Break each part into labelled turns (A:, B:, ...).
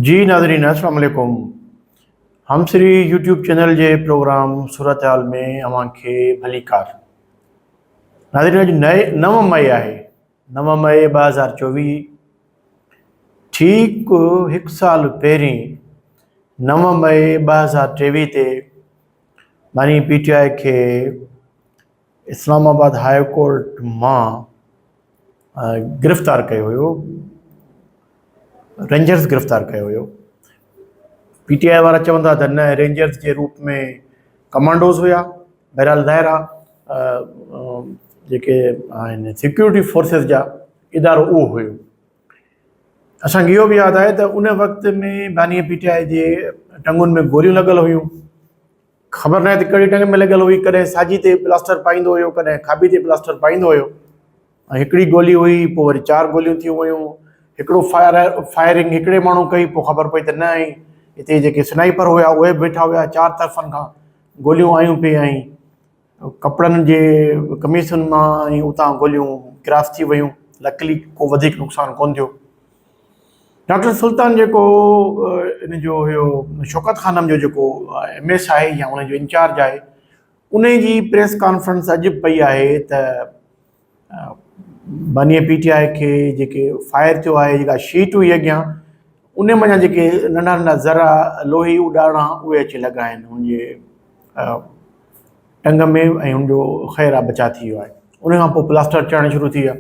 A: جي ناظرين السلام عليڪم همسري يوٽيوب چينل جي پروگرام صورتحال ۾ اوهان کي ڀليڪار ناظرين اڄ نئي 9 مئي آهي 9 مئي 2024 ٺيڪ هڪ سال پهرين 9 مئي 2023 تي باني پي ٽي آء کي اسلام آباد هاء ڪورٽ مان گرفتار ڪيو هيو رينجرز گرفتار ڪيو هيو پي ٽي آء وارا چون ٿا ته نه رينجرز جي روپ ۾ ڪمانڊوز هيا بهرحال ظاهر آ جيڪي آهن سيڪيورٽي فورسز جا ادارو اهو هيو اسانکي اهو به ياد آهي ته ان وقت ۾ باني پي ٽي آء جي ٽنگن ۾ گوليون لڳل هيون خبر ناهي ته ڪهڙي ٽنگ ۾ لڳل هئي، ڪڏهن ساڄي تي پلاسٽر پائيندو هيو، ڪڏهن کاٻي تي پلاسٽر پائيندو هيو ۽ هڪڙي گولي هئي، پوء وري چار گوليون ٿيون ويون، هڪڙو فائر فائرنگ هڪڙي ماڻهو ڪئي، پوء خبر پئي ته نه ۽ هتي جيڪي سنائپر هيا اهي به ويٺا هيا، چار طرفن کان گوليون آيون پئي ۽ ڪپڙن جي قميصن مان ۽ اتان گوليون ڪراس ٿي ويون، لڪلي ڪو وڌيڪ نقصان ڪونه ٿيو. ڊاڪٽر سلطان جيڪو ان جو هيو شوڪت خانم جو جيڪو ايم ايس آهي يا ان جو انچارج آهي ان جي پريس ڪانفرنس اڄ به پئي آهي ته باني پي ٽي آء کي جيڪي فائر ٿيو آهي جيڪا شيٽ هئي اڳيان ان منجهان جيڪي ننڍا ننڍا ذرا لوهي اڏاڻا اهي اچي لڳا آهن ان جي ٽنگ ۾ ۽ ان جو خير آ بچا ٿي ويو آهي ان کان پوء پلاسٽر چڙهڻ شروع ٿي ويا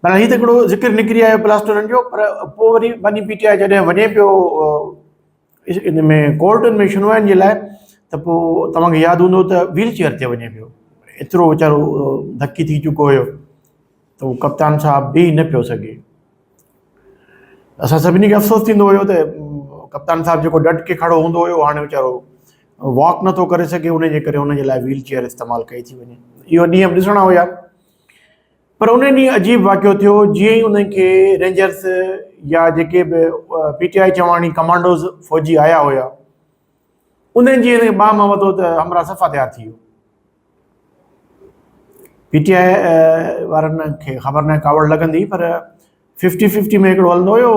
A: معنيٰ هي ته هڪڙو ذڪر نڪري آيو پلاسٽرن جو پر پوء وري باني پي ٽي آء جڏهن وڃي پيو ان ۾ ڪورٽن ۾ شنوائين جي لاء ته پوء توهان کي ياد هوندو ته ويل چيئر تي وڃي پيو ايترو ويچارو ڌڪي ٿي چڪو هيو ته هو ڪپتان صاحب بيهي نه پيو سگهي اسان سڀني کي افسوس ٿيندو هيو ته ڪپتان صاحب جيڪو ڊٽ کي کڙو هوندو هيو هاڻي ويچارو واڪ نٿو ڪري سگهي ان جي ڪري ان جي لاء ويل چيئر استعمال ڪئي ٿي وڃي اهو ڏينهن به ڏسڻا هيا پر ان ڏينهن عجيب واقعو ٿيو، جيئن ئي انهن کي رينجرز يا جيڪي به پي ٽي آء چواڻي ڪمانڊوز فوجي آيا هيا، انهن جي هن کي ٻانهن مان وڌو ته همراهه صفا تيار ٿي ويو. پي ٽي آء وارن کي خبر ناهي ڪاوڙ لڳندي پر ففٽي ففٽي ۾ هڪڙو هلندو هيو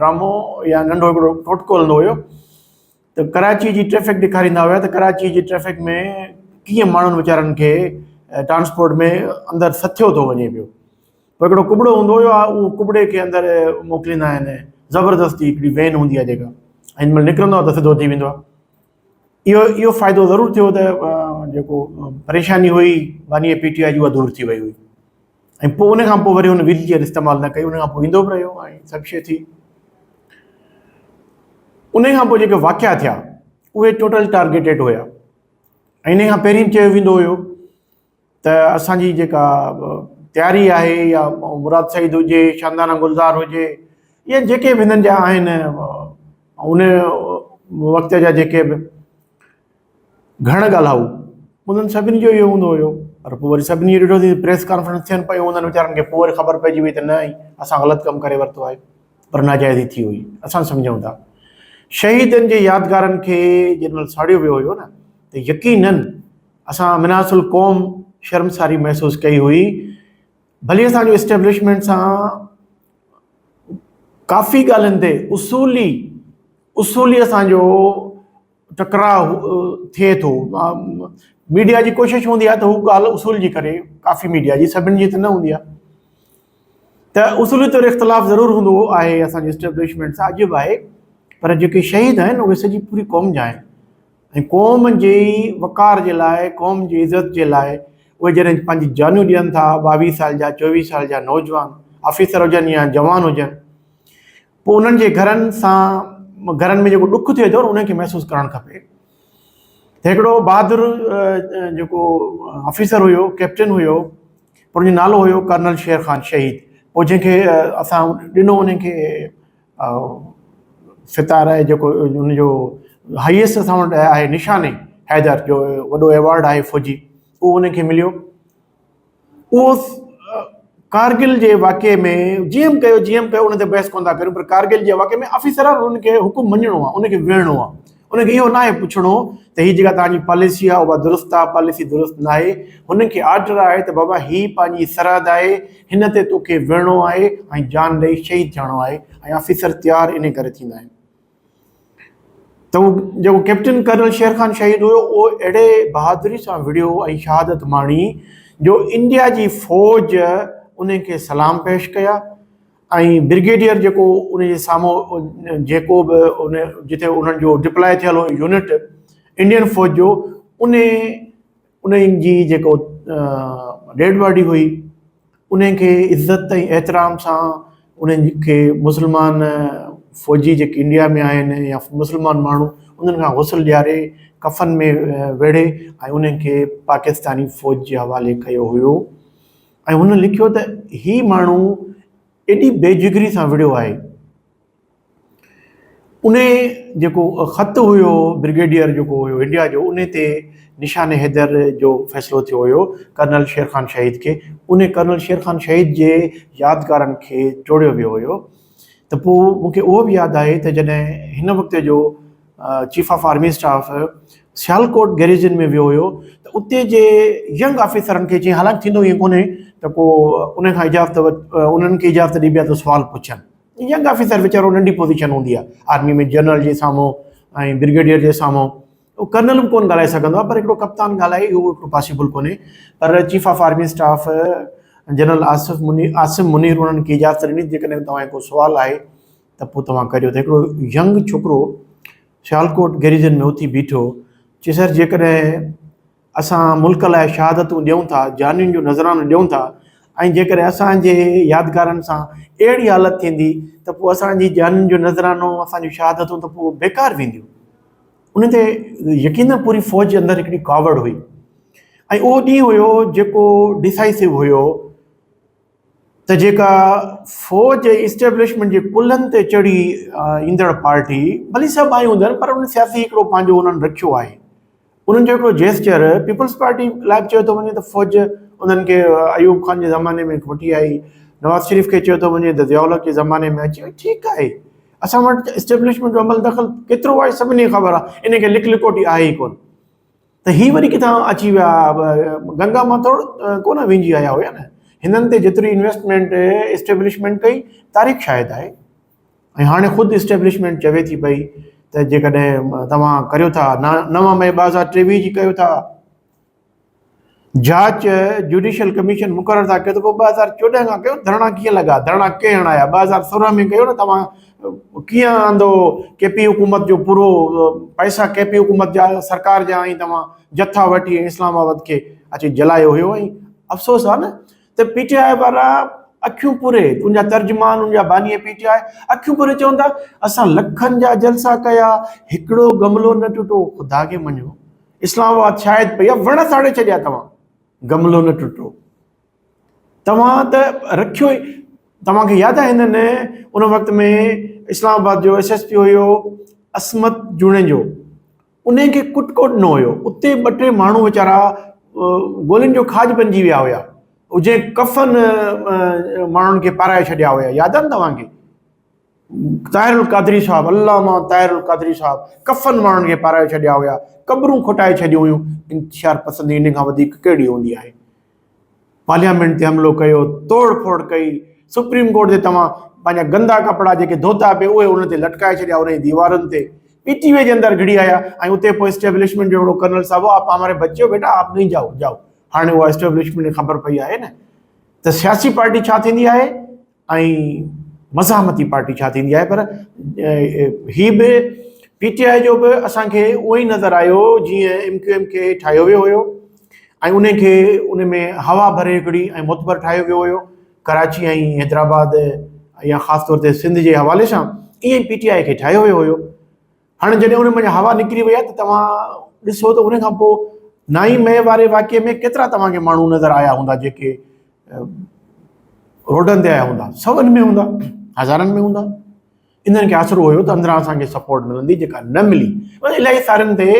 A: ڊرامو يا ننڍو هڪڙو ٽوٽڪو هلندو هيو ته ڪراچي جي ٽريفڪ ڏيکاريندا هيا ته ڪراچي جي ٽريفڪ ۾ ڪيئن ماڻهن ويچارن کي ٽرانسپورٽ ۾ اندر سٿيو ٿو وڃي پيو پوء هڪڙو ڪٻڙو هوندو هيو اهو ڪٻڙي کي اندر موڪليندا آهن زبردستي هڪڙي وين هوندي آهي جيڪا هن مهل نڪرندو آهي ته سڌو ٿي ويندو آهي اهو اهو فائدو ضرور ٿيو ته جيڪو پريشاني هئي باني پي ٽي آء جي اها دور ٿي وئي هئي ۽ پوء ان کان پوء وري هن ويل چيئر استعمال نه ڪئي ان کان پوء ايندو به رهيو ۽ سڀ شيء ٿي ان کان پوء جيڪي واقعا ٿيا اهي ٽوٽل ٽارگيٽيڊ هيا ۽ ان کان پهرين چيو ويندو هيو ته اسانجي جيڪا تياري آهي يا مراد سعيد هجي شاندانه گلزار هجي يا جيڪي به هنن جا آهن ان وقت جا جيڪي به گهڻ ڳالهائو انهن سڀني جو اهو هوندو هيو پر پوء وري سڀني جو ڏٺو ٿي پريس ڪانفرنس ٿين پيون انهن ويچارن کي پوء وري خبر پئجي وئي ته نه اسان غلط ڪم ڪري ورتو آهي پر ناجائزي ٿي هئي اسان سمجهون ٿا شهيدن جي يادگارن کي جيڏي مهل ساڙيو ويو هيو نه ته يقينن اسان مناس القوم شرمساري محسوس ڪئي هئي ڀلي اسان جو اسٽيبلشمينٽ سان ڪافي ڳالهين تي اصولي اصولي اسان جو ٽڪراء ٿئي ٿو ميڊيا جي ڪوشش هوندي آهي ته هو ڳالهه اصول جي ڪري ڪافي ميڊيا جي سڀني جي ته نه هوندي آهي ته اصولي طور اختلاف ضرور هوندو آهي اسانجي اسٽيبلشمينٽ سان اڄ به آهي پر جيڪي شهيد آهن اهي سڄي پوري قوم جا آهن ۽ قوم جي وقار جي لاء قوم جي عزت جي لاء اهي جڏهن پنهنجي جانيون ڏين ٿا ٻاويهه سال جا چوويهه سال جا نوجوان آفيسر هجن يا جوان هجن پوء انهن جي گهرن سان گهرن ۾ جيڪو ڏک ٿئي ٿو انهن کي محسوس ڪرڻ کپي ته هڪڙو بهادر جيڪو آفيسر هيو ڪيپٽن هيو پر ان جو نالو هيو ڪرنل شير خان شهيد پوء جنهن کي اسان ڏنو ان کي ستاره جيڪو ان جو هائيسٽ اسان وٽ آهي نشان حيدر جو وڏو ايوارڊ آهي فوجي اهو ان کي مليو اهو ڪارگل جي واقعي ۾ جي ايم ڪيو جي ايم ڪيو ان تي بحث ڪونه ٿا ڪريون پر ڪارگل جي واقعي ۾ آفيسر آهي ان کي حڪم مڃڻو آهي ان کي ويهڻو آهي ان کي اهو ناهي پڇڻو ته هي جيڪا توهان جي پاليسي آهي اها درست آهي پاليسي درست ناهي. هن کي آرڊر آهي ته بابا هي پنهنجي سرحد آهي هن تي توکي وڙهڻو آهي ۽ جان ڏئي شهيد ٿيڻو آهي ۽ آفيسر تيار انهي ڪري ٿيندا آهن. ته هو جيڪو ڪئپٽن ڪرنل شير خان شهيد هيو اهو اهڙي بهادري سان وڙهيو ۽ شهادت ماڻي جو انڊيا جي فوج ان کي سلام پيش ڪيا ۽ برگيڊيئر جيڪو ان جي سامهون جيڪو به ان جتي انهن جو ڊپلائي ٿيل هو يونٽ انڊين فوج جو ان انهن جي جيڪو ڊيڊ باڊي هئي انهن کي عزت ۽ احترام سان انهن کي مسلمان فوجي جيڪي انڊيا ۾ آهن يا مسلمان ماڻهو انهن کان غسل ڏياري ڪفن ۾ ويڙهي ۽ انهن کي پاڪستاني فوج جي حوالي ڪيو هيو ۽ هن لکيو ته هي ماڻهو ايڏي بي جگري سان وڙهيو آهي انهي جيڪو خط هيو برگيڊيئر جيڪو هيو انڊيا جو انهي تي نشان حيدر جو فيصلو ٿيو هيو ڪرنل شير خان شهيد کي انهي ڪرنل شير خان شهيد جي يادگارن کي ٽوڙيو ويو هيو ته پوء مون کي اهو به ياد آهي ته جڏهن هن وقت جو chief of army staff Sialkot garrison ۾ ويو هيو ته اتي جي ينگ آفيسرن کي چيائين حالانڪ ٿيندو ائين ڪونهي ته ڪو انهن کان اجازت انهن کي اجازت ڏبي آهي ته سوال پڇن ينگ آفيسر ويچارو ننڍي پوزيشن هوندي آهي آرمي ۾ جنرل جي سامهون ۽ برگيڊيئر جي سامهون اهو ڪرنل به ڪونه ڳالهائي سگهندو آهي پر هڪڙو ڪپتان ڳالهائي اهو هڪڙو پاسيبل ڪونهي پر chief of army staff general Asif Munir Asim Munir انهن کي اجازت ڏني جيڪڏهن توهان جو ڪو سوال آهي ته پوء توهان ڪريو ته هڪڙو ينگ ڇوڪرو سيالڪوٽ گيريزن ۾ اٿي بيٺو چي سر جيڪڏهن اسان ملڪ لاء شهادتون ڏيون ٿا، جانين جو نذرانو ڏيون ٿا ۽ جيڪڏهن اسان جي يادگارن سان اهڙي حالت ٿيندي ته پوء اسان جي جانين جو نذرانو، اسان جون شهادتون ته پوء بيڪار وينديون. ان تي يقينن پوري فوج جي اندر هڪڙي ڪاوڙ هئي ۽ اهو ڏينهن هيو جيڪو ڊسائسو هيو ته جيڪا فوج ۽ اسٽيبلشمينٽ جي ڪلهن تي چڙهي ايندڙ پارٽي ڀلي سڀ آيون هجن پر ان سياسي هڪڙو پنهنجو انهن رکيو آهي انهن جو هڪڙو جيسچر پيپلز پارٽي لاء به چيو ٿو وڃي ته فوج انهن کي ايوب خان جي زماني ۾ وٺي آئي نواز شريف کي چيو ٿو وڃي ته ضياء الحق جي زماني ۾ اچي وئي ٺيڪ آهي اسان وٽ اسٽيبلشمينٽ جو عمل دخل ڪيترو آهي سڀني کي خبر آهي ان کي لڪ لڪوٽي آهي ئي ڪونه ته هي وري ڪٿان اچي ويا گنگا مان ٿورو ڪونه وينجي آيا هيا نه هنن تي جيتري انويسٽمينٽ اسٽيبلشمينٽ ڪئي تاريخ شاهد آهي ۽ هاڻي خود اسٽيبلشمينٽ چوي ٿي پئي ته جيڪڏهن توهان ڪريو ٿا 9 مئي 2023 جي ڪيو ٿا جاچ جوڊيشل ڪميشن مقرر ٿا ڪيو ته پوء 2014 کان ڪيو ڌرڻا ڪيئن لڳا ڌرڻا ڪنهن هڻايا 2016 ۾ ڪيو نه توهان ڪيئن آندو ڪي پي حڪومت جو پورو پئسا ڪي پي حڪومت جا سرڪار جا ۽ توهان جٿا وٺي اسلام آباد کي اچي جلايو هيو ۽ افسوس آ نه ته پي ٽي آء وارا اکيون پوري ان جا ترجمان ان جا باني پي ٽي آء اکيون پوري چون ٿا اسان لکن جا جلسا ڪيا هڪڙو گملو نه ٽٽو خدا کي مڃو اسلام آباد شايد پئي وڻ ساڙي ڇڏيا توهان گملو نه ٽٽو توهان ته رکيو ئي توهان کي ياد آهي هنن ان وقت ۾ اسلام آباد جو ايس ايس پي هيو عصمت جوڻيجو انهي کي ڪٽڪو ڏنو هيو اتي ٻه ٽي ماڻهو ويچارا گولين جو کاڄ بنجي ويا هيا جنهن ڪفن ماڻهن کي پارائي ڇڏيا هيا ياد آهن توهان کي طاهر القادري صاحب علامه طاهر القادري صاحب ڪفن ماڻهن کي پارائي ڇڏيا هيا قبرون کوٽائي ڇڏيون هيون انتشار پسندي ان کان وڌيڪ ڪهڙي هوندي آهي پارليامينٽ تي حملو ڪيو، توڙ ڦوڙ ڪئي، سپريم ڪورٽ تي توهان پنهنجا گندا ڪپڙا جيڪي ڌوتا پئي اهي ان تي لٽڪائي ڇڏيا ان جي ديوارن تي پي ٽي وي جي اندر گهڙي آيا ۽ اتي پوء اسٽيبلشمينٽ جو هڪڙو ڪرنل صاحب هو آپ هماري بچي هو بيٽا آپ نهين جائو جائو هاڻي اها اسٽيبلشمينٽ کي خبر پئي آهي نه ته سياسي پارٽي ڇا ٿيندي آهي ۽ مزاحمتي پارٽي ڇا ٿيندي آهي پر هي به پي ٽي آء جو به اسان کي اهو ئي نظر آيو جيئن ايم ڪيو ايم کي ٺاهيو ويو هيو ۽ ان کي ان ۾ هوا ڀري هڪڙي ۽ معتبر ٺاهيو ويو هيو ڪراچي ۽ حيدرآباد يا خاص طور تي سنڌ جي حوالي سان ائين پي ٽي آء کي ٺاهيو ويو هيو هاڻي جڏهن ان منجهه هوا نڪري وئي آهي ته توهان ڏسو ته ان کان پوء نائين مئي واري واقعي ۾ ڪيترا توهان کي ماڻهو نظر آيا هوندا جيڪي روڊن تي آيا هوندا سون ۾ هوندا هزارن ۾ هوندا انهن کي آسرو هيو ته اندران اسان کي سپورٽ ملندي جيڪا نه ملي الاهي سارن تي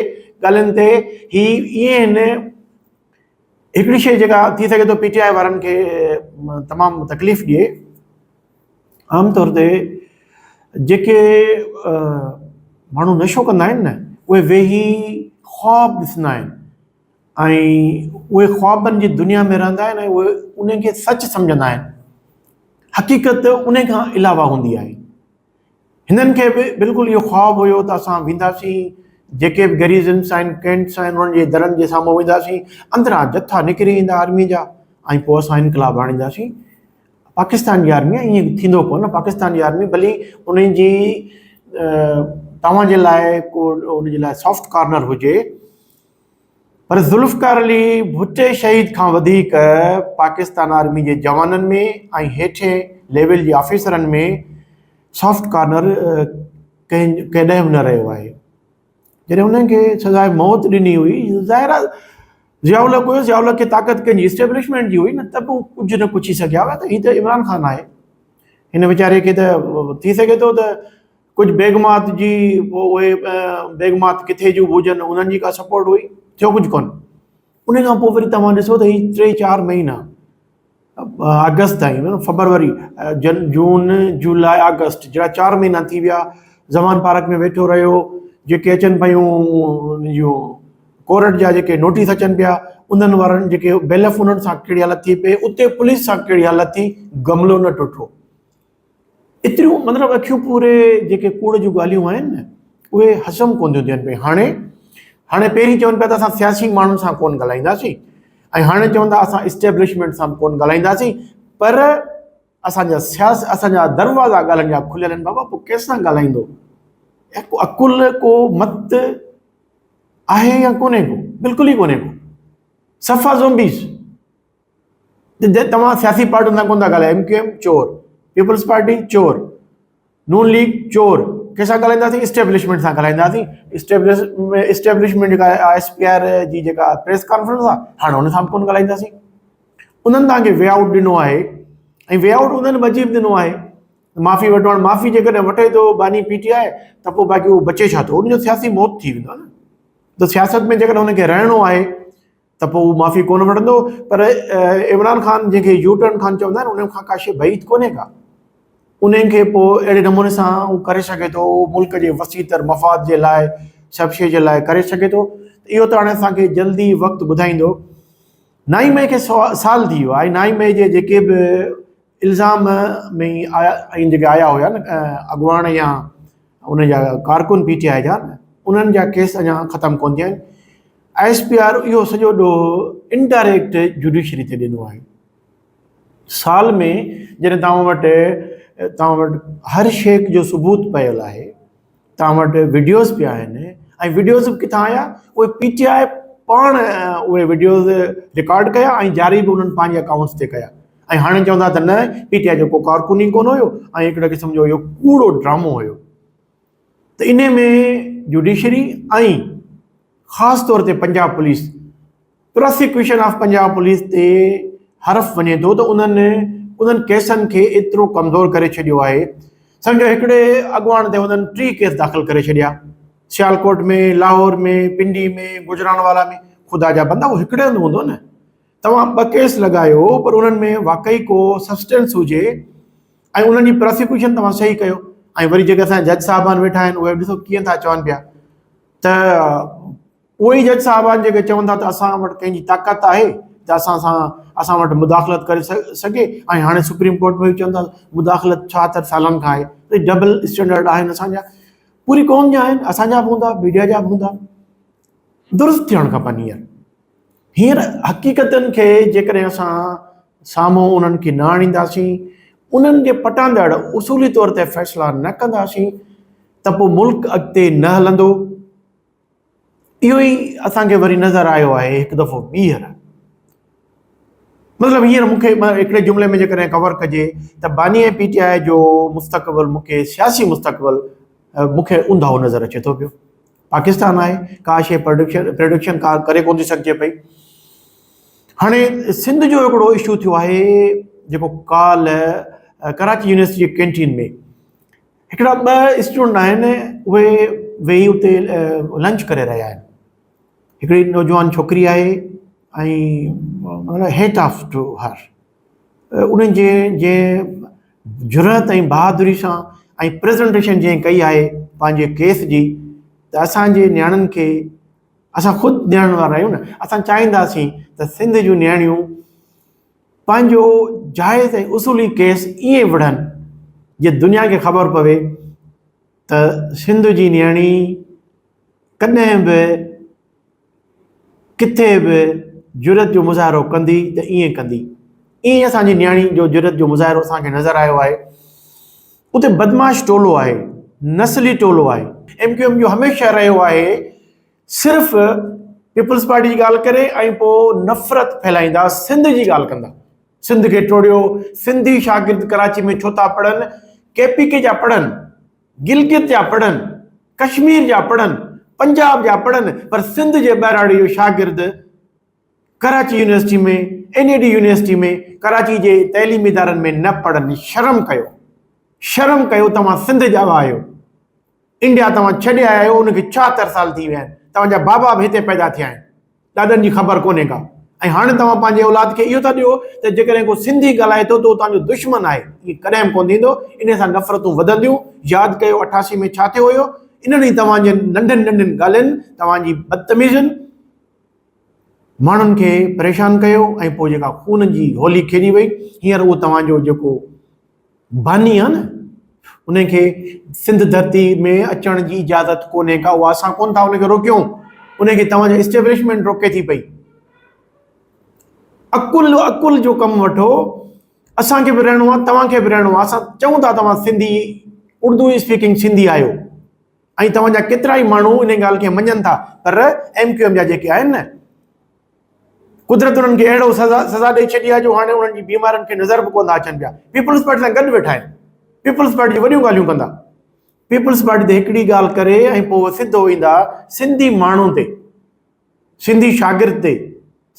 A: ڳالهين تي هي ائين هن هڪڙي شيء جيڪا ٿي سگهي ٿو پي ٽي آء وارن کي تمام تڪليف ڏئي عام طور تي جيڪي ماڻهو نشو ڪندا آهن نه اهي ويهي خواب ڏسندا آهن ۽ اهي خوابن جي دنيا ۾ رهندا آهن ۽ اهي ان کي سچ سمجهندا آهن. حقيقت ان کان علاوه هوندي آهي. هنن کي به بلڪل اهو خواب هيو ته اسان وينداسين جيڪي به گريزنس آهن ڪينٽس آهن انهن جي درن جي سامهون وينداسين اندران جٿا نڪري ايندا آرمي جا ۽ پوء اسان انقلاب آڻينداسين. پاڪستان جي آرمي ائين ٿيندو ڪونه پاڪستان جي آرمي ڀلي ان جي توهان جي لاء ڪو ان جي لاء سافٽ ڪارنر هجي پر ذوالفقار علي ڀٽي شهيد کان وڌيڪ پاڪستان آرمي جي جوانن ۾ ۽ هيٺين ليول جي آفيسرن ۾ سافٽ ڪارنر ڪنهن ڪڏهن به نه رهيو آهي. جڏهن انهن کي سزاء موت ڏني هئي ظاهر آهي ضياء الحق هيو ضياء الحق کي طاقت ڪنهن جي اسٽيبلشمينٽ جي هئي نه ته به ڪجهه نه ڪڇي سگهيا هئا ته هي ته عمران خان آهي هن ويچاري کي ته ٿي سگهي ٿو ته ڪجهه بيگمات جي پوء اهي بيگمات ڪٿي جون به هجن انهن جي ڪا سپورٽ هئي ٿيو ڪجهه ڪونه ان کان پوء وري توهان ڏسو ته هي ٽي چار مهينا آگسٽ تائين فبروري جن جون جولاء آگسٽ جهڙا چار مهينا ٿي ويا زمان پارڪ ۾ ويٺو رهيو جيڪي اچن پيون جون ڪورٽ جا جيڪي نوٽيس اچن پيا انهن وارن جيڪي بيلف انهن سان ڪهڙي حالت ٿي پئي اتي پوليس سان ڪهڙي حالت ٿي گملو نه ٽٽو ايتريون مطلب اکيون پوري جيڪي ڪوڙ جون ڳالهيون آهن نه اهي هضم ڪون ٿيون ٿين پيون هاڻي هاڻي پهرين چون پيا ته اسان سياسي ماڻهن سان ڪون ڳالهائينداسين ۽ هاڻي چون ٿا اسان اسٽيبلشمينٽ سان ڪون ڳالهائينداسين پر اسان جا سياس اسان جا دروازا ڳالهين جا کليل آهن بابا پوء ڪنهن سان ڳالهائيندو ڪو عقل ڪو مت آهي يا ڪونهي ڪو بلڪل ئي ڪونهي ڪو صفا زومبيز توهان سياسي پارٽين سان ڪونه ٿا ڳالهايو ايم ڪيو ايم چور پيپلز پارٽي چور نون ليگ چور ڪنهن سان ڳالهائينداسين اسٽيبلشمينٽ سان ڳالهائينداسين اسٽيبلشمينٽ جيڪا I S P R جي جيڪا پريس ڪانفرنس آهي هاڻي ان سان به ڪونه ڳالهائينداسين انهن توهان کي وي آئوٽ ڏنو آهي ۽ وي آئوٽ انهن به عجيب ڏنو آهي معافي وٺو هاڻي معافي جيڪڏهن وٺي ٿو باني پي ٽي آء ته پوء باقي اهو بچي ڇا ٿو ان جو سياسي موت ٿي ويندو آهي نه ته سياست ۾ جيڪڏهن هن کي رهڻو آهي ته پوء هو معافي ڪونه وٺندو پر عمران خان جنهن کي يو ٽرن خان چوندا آهن ان کان ڪا شيء بعيد ڪونهي ڪا انهن کي پوء اهڙي نموني سان هو ڪري سگهي ٿو ملڪ جي وسيع تر مفاد جي لاء سڀ شيء جي لاء ڪري سگهي ٿو اهو ته هاڻي اسان کي جلدي وقت ٻڌائيندو نائين مئي کي سال ٿي ويو آهي نائين مئي جي جيڪي به الزام ۾ آيا ۽ جيڪي آيا هيا نه اڳواڻ يا ان جا ڪارڪن پي ٽي آء جا انهن جا ڪيس اڃا ختم ڪونه ٿيا آهن I S P R اهو سڄو ڏوهه انڊائريڪٽ جوڊيشري تي ڏنو آهي سال ۾ جڏهن توهان وٽ توهان وٽ هر شيخ جو ثبوت پيل آهي توهان وٽ وڊيوز پيا آهن ۽ وڊيوز به ڪٿان آيا اهي پي ٽي آء پاڻ اهي وڊيوز رڪارڊ ڪيا ۽ جاري به انهن پنهنجي اڪائونٽس تي ڪيا ۽ هاڻي چوندا ته نه پي ٽي آء جو ڪو ڪارڪن ئي ڪونه هيو ۽ هڪڙي قسم جو اهو ڪوڙو ڊرامو هيو ته ان ۾ جوڊيشري ۽ خاص طور تي Punjab police prosecution of Punjab police تي حرف وڃي ٿو ته انهن انهن ڪيسن کي ايترو ڪمزور ڪري ڇڏيو آهي سمجهو هڪڙي اڳواڻ تي انهن ٽي ڪيس داخل ڪري ڇڏيا سيالڪوٽ ۾ لاهور ۾ پنڊي ۾ گجرانوالا ۾ خدا جا بندا هو هڪڙي هنڌ هوندو نه توهان ٻه ڪيس لڳايو پر انهن ۾ واقعي ڪو سبسٽنس هجي ۽ انهن جي پراسيڪيوشن توهان صحيح ڪيو ۽ وري جيڪي اسان جج صاحبان ويٺا آهن اهي ڏسو ڪيئن ٿا چون پيا ته اهي ئي جج صاحبان جيڪي چون ٿا ته اسان وٽ ڪنهن جي طاقت آهي ته اسان سان اسان وٽ مداخلت ڪري سگهي ۽ هاڻي سپريم ڪورٽ ۾ به چون ٿا مداخلت 76 سالن کان آهي ته ڊبل اسٽينڊرڊ آهن اسان جا پوري قوم جا آهن اسان جا به هوندا ميڊيا جا به هوندا درست ٿيڻ کپن هينئر هينئر حقيقتن کي جيڪڏهن اسان سامهون انهن کي نه آڻينداسين انهن جي پٽاندڙ اصولي طور تي فيصلا نه ڪنداسين ته پوء ملڪ اڳتي نه هلندو اهو ئي اسان کي وري نظر آيو آهي هڪ دفعو ٻيهر مطلب هينئر مون کي هڪڙي جملي ۾ جيڪڏهن ڪور ڪجي ته باني ۽ پي ٽي آء جو مستقبل مون کي سياسي مستقبل مون کي اونداهو نظر اچي ٿو پيو پاڪستان آهي ڪا شي پرڊڪشن پرڊڪشن ڪا ڪري ڪون ٿي سگهجي پئي هاڻي سنڌ جو هڪڙو اشو ٿيو آهي جيڪو ڪالهه ڪراچي يونيورسٽي جي ڪينٽين ۾ هڪڙا ٻه اسٽوڊنٽ آهن اهي ويهي اتي لنچ ڪري رهيا آهن هڪڙي نوجوان ڇوڪري آهي ۽ مطلب هيٽ آف ٽو هر انهن جي جنهن جرئت ۽ بهادري سان ۽ پريزنٽيشن جنهن ڪئي آهي پنهنجي ڪيس جي ته اسان جي نياڻين کي، اسان خود نياڻين وارا آهيون نه، اسان چاهينداسين ته سنڌ جون نياڻيون پنهنجو جائز ۽ اصولي ڪيس ائين وڙهن جي دنيا کي خبر پوي ته سنڌ جي نياڻي ڪڏهن به ڪٿي به جرئت جو مظاهرو ڪندي ته ائين ڪندي. ائين اسان جي نياڻي جو جرئت جو مظاهرو اسان کي نظر آيو آهي. اتي بدمعاش ٽولو آهي، نسلي ٽولو آهي. ايم ڪيو ايم جو هميشه رهيو آهي صرف پيپلز پارٽي جي ڳالهه ڪري ۽ پوء نفرت ڦهلائيندا، سنڌ جي ڳالهه ڪندا. سنڌ کي ٽوڙيو، سنڌي شاگرد ڪراچي ۾ ڇو ٿا پڙهن، ڪي پي ڪي جا پڙهن. گلگت جا پڙهن، ڪشمير جا پڙهن، پنجاب جا پڙهن پر سنڌ جي ٻهراڙي جو شاگرد Karachi university ۾ N E D university ۾ Karachi جي تعليمي ادارن ۾ نه پڙهن. شرم ڪيو شرم ڪيو توهان سنڌ ڄاوا آهيو انڊيا توهان ڇڏي آيا آهيو ان کي 76 سال ٿي ويا آهن توهان جا بابا به هتي پيدا ٿيا آهن ڏاڏن جي خبر ڪونهي ڪا ۽ هاڻي توهان پنهنجي اولاد کي اهو ٿا ڏيو ته جيڪڏهن ڪو سنڌي ڳالهائي ٿو ته اهو توهان جو دشمن آهي. ائين ڪڏهن به ڪونه ٿيندو. انهي سان نفرتون وڌنديون. ياد ڪيو 88 ۾ ڇا ٿيو هيو. انهن ئي توهان جي ننڍين ننڍين ڳالهين، توهان جي بدتميزين ماڻهن کي پريشان ڪيو ۽ پوء جيڪا خون جي هولي کيڏي وئي. هينئر اهو توهان جو جيڪو باني آ نه ان کي سنڌ ڌرتي ۾ اچڻ جي اجازت ڪونهي ڪا، اها اسان ڪون ٿا ان کي روڪيون، ان کي توهان جو اسٽيبلشمينٽ روڪي ٿي پئي. عقل عقل جو ڪم وٺو، اسان کي به رهڻو آ توهان کي به رهڻو آ. اسان چئون ٿا توهان سنڌي اردو اسپيڪنگ سنڌي آهيو ۽ توهان جا ڪيترا ئي ماڻهو ان ڳالهه کي مڃن ٿا، پر ايم ڪيو ايم جا جيڪي آهن نه قدرت انهن کي اهڙو سزا سزا ڏئي ڇڏي آهي جو هاڻي انهن جي بيمارن کي نظر به ڪونه ٿا اچن پيا. پيپلز پارٽي سان گڏ ويٺا آهن، پيپلز پارٽي جون وڏيون ڳالهيون ڪندا، پيپلز پارٽي تي هڪڙي ڳالهه ڪري ۽ پوء سڌو ايندا سنڌي ماڻهن تي، سنڌي شاگرد تي،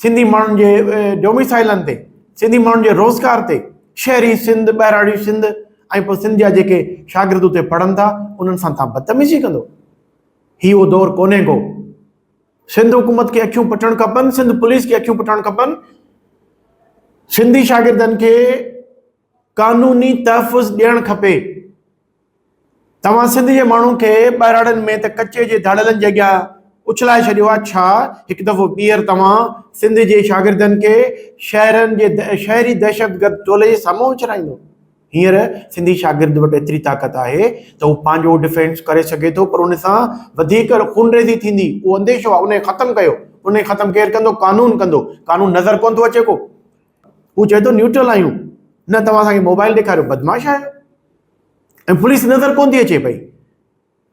A: سنڌي ماڻهن جي ڊوميسائلن تي، سنڌي ماڻهن جي روزگار تي، شهري سنڌ، ٻهراڙي سنڌ ۽ پوء سنڌ جا جيڪي شاگرد اتي پڙهن ٿا انهن سان تان بدتميزي ڪندو. هي اهو دور ڪونهي ڪو. سنڌ حڪومت کي اکيون پٽڻ کپن، سنڌ پوليس کي اکيون پٽڻ کپن، سنڌي شاگردن کي قانوني تحفظ ڏيڻ کپي. توهان سنڌ جي ماڻهن کي ٻهراڙين ۾ ته ڪچي جي ڌاڙيلن جي اڳيان اڇلائي ڇڏيو آهي، ڇا هڪ دفعو ٻيهر توهان سنڌ جي شاگردن کي شهرن جي شهري دهشتگرد ٽولي جي سامهون اڇلائيندو؟ هينئر سنڌي شاگرد وٽ ايتري طاقت آهي ته هو پنهنجو ڊفينس ڪري سگهي ٿو پر ان سان وڌيڪ خونريزي ٿيندي، اهو انديشو آهي، ان کي ختم ڪيو، ان کي ختم ڪير ڪندو؟ قانون ڪندو، قانون نظر ڪونه ٿو اچي ڪو، هو چئي ٿو نيوٽرل آهيون، نه توهان اسان کي موبائل ڏيکاريو، بدمعاش آهيو ۽ پوليس نظر ڪونه ٿي اچي پئي.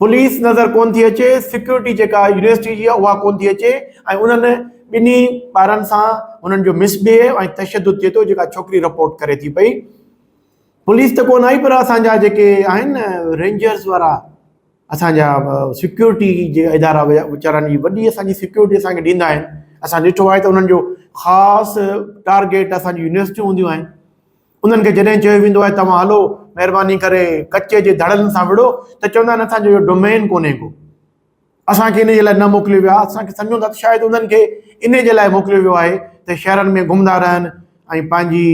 A: پوليس نظر ڪون ٿي اچي، سيڪيورٽي جيڪا يونيورسٽي جي آهي اها ڪون ٿي اچي ۽ انهن ٻنهي ٻارن سان انهن جو مس بيهيو ۽ تشدد ٿئي ٿو جيڪا ڇوڪري رپورٽ ڪري ٿي پئي. پوليس ته ڪون آئي پر اسان جا جيڪي آهن رينجرز وارا اسان جا سيڪيورٽي جي ادارا ويچارن جي وڏي اسان جي سيڪيورٽي اسان کي ڏيندا آهن، اسان ڏٺو آهي ته انهن جو خاص ٽارگيٽ اسان جي يونيورسٽيون هونديون آهن. انهن کي جڏهن چيو ويندو آهي توهان هلو مهرباني ڪري ڪچي جي ڌڙن سان وڙهو ته چوندا آهن اسان جو اهو ڊومين ڪونهي ڪو، اسان کي ان جي لاء نه موڪليو ويو آهي. اسان کي سمجهون ٿا ته شايد انهن کي ان جي لاء موڪليو ويو آهي ته شهرن ۾ گهمندا رهن ۽ پنهنجي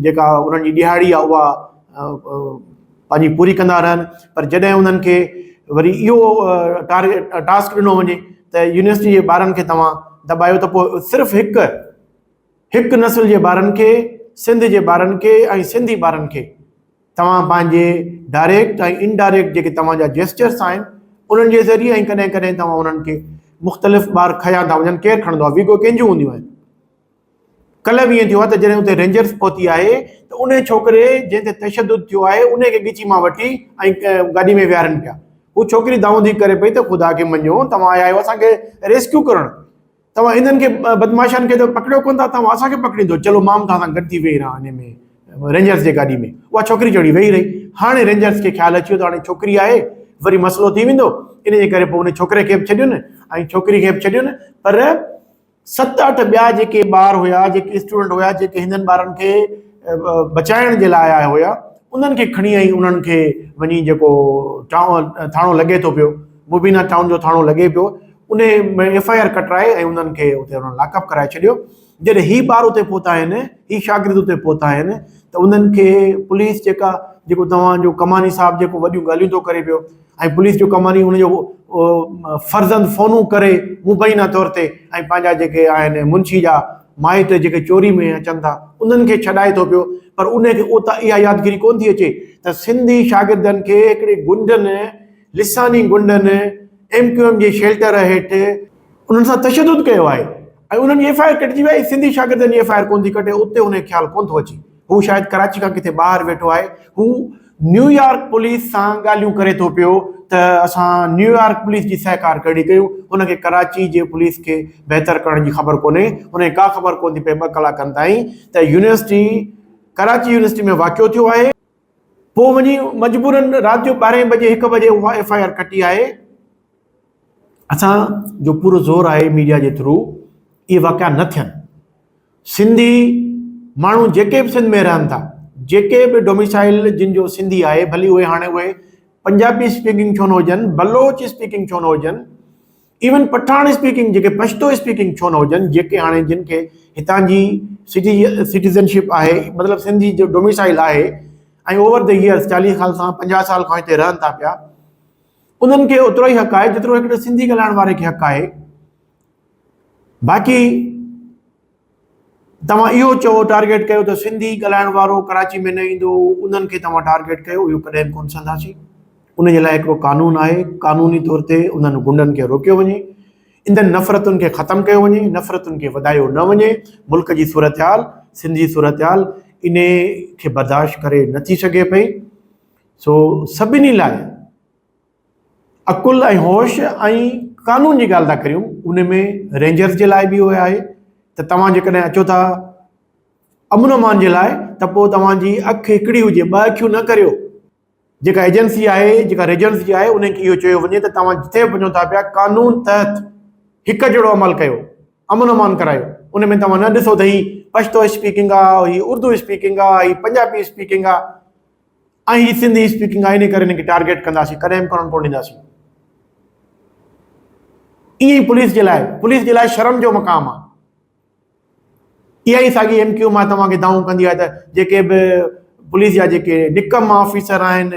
A: جيڪا انهن جي ڏهاڙي آهي اها پنهنجي پوري ڪندا رهن، پر جڏهن انهن کي وري اهو ٽارگيٽ ٽاسڪ ڏنو وڃي ته يونيورسٽي جي ٻارن کي توهان دٻايو ته پوء صرف هڪ هڪ نسل جي ٻارن کي، سنڌ جي ٻارن کي ۽ سنڌي ٻارن کي توهان پنهنجي ڊائريڪٽ ۽ انڊائريڪٽ جيڪي توهان جا جيسچرس آهن انهن جي ذريعي ۽ ڪڏهن ڪڏهن توهان انهن کي مختلف ٻار کنيا ٿا وڃن، ڪير کڻندو آهي؟ ويگو ڪنهن جون هونديون آهن؟ ڪلهه به ائين ٿيو آهي ته جڏهن اتي رينجرس پهتي آهي ته انهي ڇوڪري جنهن تي تشدد ٿيو آهي انهي کي ڳچي مان وٺي ۽ گاڏي ۾ ويهارين پيا. هو ڇوڪري دانهون ٿي ڪري پئي ته خدا کي مڃو توهان آيا آهيو اسان کي ريسڪيو ڪرڻ، توهان انهن کي بدمعاشن کي ته پڪڙيو ڪونه ٿا، توهان اسان کي پڪڙيندو، چلو مان به توهان سان گڏ ٿي ويهي رهان انهي ۾ رينجرس جي گاڏي ۾. اها ڇوڪري چڙهي ويهي رهي. هاڻي رينجرس کي خيال اچي ويو ته هاڻي ڇوڪري آهي وري مسئلو ٿي ويندو، انهي جي ڪري پوء ان ڇوڪري کي به ڇڏيون ۽ ڇوڪري کي به ڇڏيون، پر ست اٺ ٻيا جيڪي ٻار هيا، جيڪي اسٽوڊنٽ هيا، جيڪي هنن ٻارن کي بچائڻ جي لاء آيا هيا، انهن کي کڻي ۽ انهن کي وڃي جيڪو ٿاڻو لڳي ٿو پيو، مبينا ٽائون جو ٿاڻو لڳي پيو، انهي ۾ ايف I R ڪٽرائي ۽ انهن کي اتي انهن لاڪ اپ ڪرائي ڇڏيو. جڏهن هي ٻار اتي پهتا آهن، هي شاگرد اتي پهتا آهن ته انهن کي پوليس جيڪا جيڪو توهان جو ڪماني صاحب جيڪو وڏيون ڳالهيون ٿو ڪري پيو ۽ پوليس جو ڪم آهي ان جو فرزند فونون ڪري مبينا طور تي ۽ پنهنجا جيڪي آهن منشي جا مائٽ جيڪي چوري ۾ اچن ٿا انهن کي ڇڏائي ٿو پيو پر ان کي اتان اها يادگيري ڪونه ٿي اچي ته سنڌي شاگردن کي هڪڙي گنڊن لساني گنڊن ايم ڪيو ايم جي شيلٽر هيٺ انهن سان تشدد ڪيو آهي ۽ انهن جي ايف I R ڪٽجي وئي سنڌي شاگردن جي ايف I R ڪونه ٿي ڪٽي اتي ان کي خيال ڪونه ٿو اچي هو شايد ڪراچي کان ڪٿي ٻاهر ويٺو آهي هو نيويارڪ پوليس سان ڳالهيون ڪري ٿو پيو ته اسان نيويارڪ پوليس جي سهڪار ڪهڙي ڪيون هن کي ڪراچي جي پوليس کي بهتر ڪرڻ جي خبر ڪونهي هن کي ڪا خبر ڪونه ٿي پئي ٻه ڪلاڪن تائين ته يونيورسٽي ڪراچي يونيورسٽي ۾ واقعو ٿيو آهي پوء وڃي مجبورن رات جو ٻارهين بجي هڪ بجي اها ايف I R ڪٽي آهي اسان جو پورو زور آهي ميڊيا جي ٿرو اهي واقعا نه ٿين سنڌي ماڻهو جيڪي به سنڌ ۾ رهن ٿا جيڪي به ڊوميسائل جن جو سنڌي آهي ڀلي اهي هاڻي اهي پنجابي اسپيڪنگ ڇو نه هجن بلوچ اسپيڪنگ ڇو نه هجن ايون پٺاڻ اسپيڪنگ جيڪي پشتو اسپيڪنگ ڇو نه هجن جيڪي هاڻي جن کي هتان جي سٽي سٽيزنشپ آهي مطلب سنڌي جو ڊوميسائل آهي ۽ اوور the years 40 سال کان 50 سال کان هتي رهن ٿا پيا انهن کي اوترو ئي حق آهي جيترو هڪڙي سنڌي ڳالهائڻ واري کي حق آهي. باقي توهان اهو چئو ٽارگيٽ ڪيو ته سنڌي ڳالهائڻ وارو ڪراچي ۾ نه ايندو انهن کي توهان ٽارگيٽ ڪيو اهو ڪڏهن به ڪونه سهنداسين. ان جي لاء هڪڙو قانون آهي قانوني طور تي انهن غنڊن کي روڪيو وڃي انهن نفرتن کي ختم ڪيو وڃي نفرتن کي وڌايو نه وڃي ملڪ جي صورتحال سنڌ جي صورتحال انهي کي برداشت ڪري نٿي سگهي پئي سو سڀني لاء عقل ۽ هوش ۽ قانون جي ڳالهه ٿا ڪريون ان ۾ رينجرز جي لاء به اهو آهي ته توهان جيڪڏهن اچو ٿا امن امان جي لاء ته پوء توهان جي اک هڪڙي هجي ٻه اکيون نه ڪريو جيڪا ايجنسي آهي جيڪا رينجرز جي آهي انهن کي اهو چيو وڃي ته توهان جتي به وڃو ٿا پيا قانون تحت هڪ جهڙو عمل ڪيو امن امان ڪرايو ان ۾ توهان نه ڏسو ته هي پشتو اسپيڪنگ آهي هي اردو اسپيڪنگ آهي هي پنجابي اسپيڪنگ آهي ۽ هي سنڌي اسپيڪنگ آهي ان ڪري هن کي ٽارگيٽ ڪنداسين ڪڏهن به ڪرڻ ڪونه ڏينداسين ائين ئي پوليس جي لاء پوليس جي لاء شرم جو مقام آهي اها ئي ساڳي ايم ڪيو مان توهان کي دانهون ڪندي آهي ته جيڪي به پوليس جا جيڪي نڪما آفيسر آهن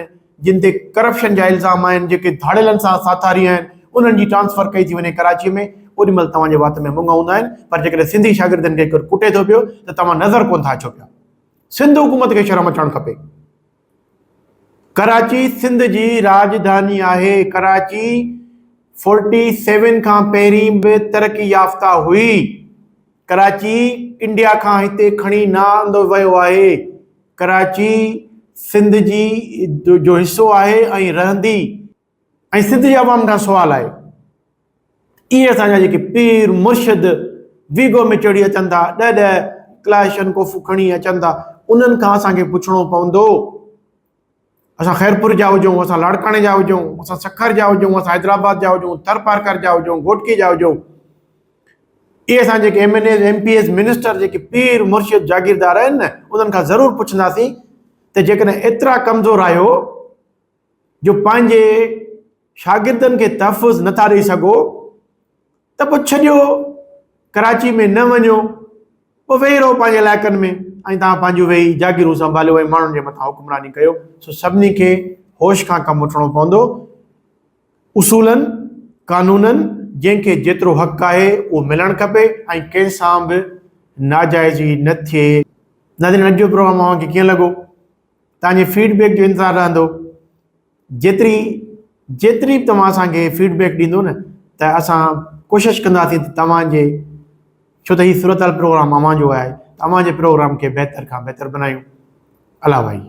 A: جن تي ڪرپشن جا الزام آهن جيڪي ڌاڙيلن سان ساٿاري آهن انهن جي ٽرانسفر ڪئي ٿي وڃي ڪراچي ۾ اوڏي مهل توهان جي وات ۾ مڱ هوندا آهن پر جيڪڏهن سنڌي شاگردن کي ڪير ڪٽي ٿو پيو ته توهان نظر ڪونه ٿا اچو پيا سنڌ حڪومت کي شرم اچڻ کپي. ڪراچي سنڌ جي راڄڌاني آهي. ڪراچي فورٽي سيون کان پهرين به ترقي يافته هئي. ڪراچي انڊيا کان هتي کڻي نه آندو ويو آهي. ڪراچي سنڌ جي جو حصو آهي ۽ رهندي. ۽ سنڌ جي عوام کان سوال آهي اهي اسان جا جيڪي پير مرشد ويگو ۾ چڙهي اچن ٿا ڏهه ڏهه ڪلاشن ڪوف کڻي اچن ٿا انهن کان اسان کي پڇڻو پوندو اسان خيرپور جا هجون اسان لاڙڪاڻي جا هجون اسان سکر جا هجون اسان حيدرآباد جا هجون ٿرپارڪر جا هجون گهوٽڪي جا هجون اهي اسان جيڪي M N As M P As minister جيڪي پير مرشد جاگيردار آهن نه انهن کان ضرور پڇنداسين ته جيڪڏهن ايترا ڪمزور آهيو جو پنهنجي شاگردن کي تحفظ نٿا ڏئي سگهو ته پوء ڇڏيو ڪراچي ۾ نه وڃو پوء ويهي رهو پنهنجي علائقن ۾ ۽ توهان پنهنجون ويهي جاگيرون سنڀاليو ۽ ماڻهن جي مٿان حڪمراني ڪيو سو سڀني کي هوش کان ڪم وٺڻو پوندو اصولن قانونن جنهن کي جيترو حق آهي اهو ملڻ کپي ۽ ڪنهن سان به ناجائزي نه ٿئي. ناظرين اڄ جو پروگرام اوهان کي ڪيئن لڳو؟ توهان جي فيڊ بيڪ جو انتظار رهندو جيتري جيتري به توهان اسان کي فيڊ بيڪ ڏيندو نه ته اسان ڪوشش ڪنداسين ته توهان جي ڇو ته هي صورتحال پروگرام اوهان جو آهي ته اوهان جي پروگرام کي بهتر کان بهتر بنايون الله ڀائي.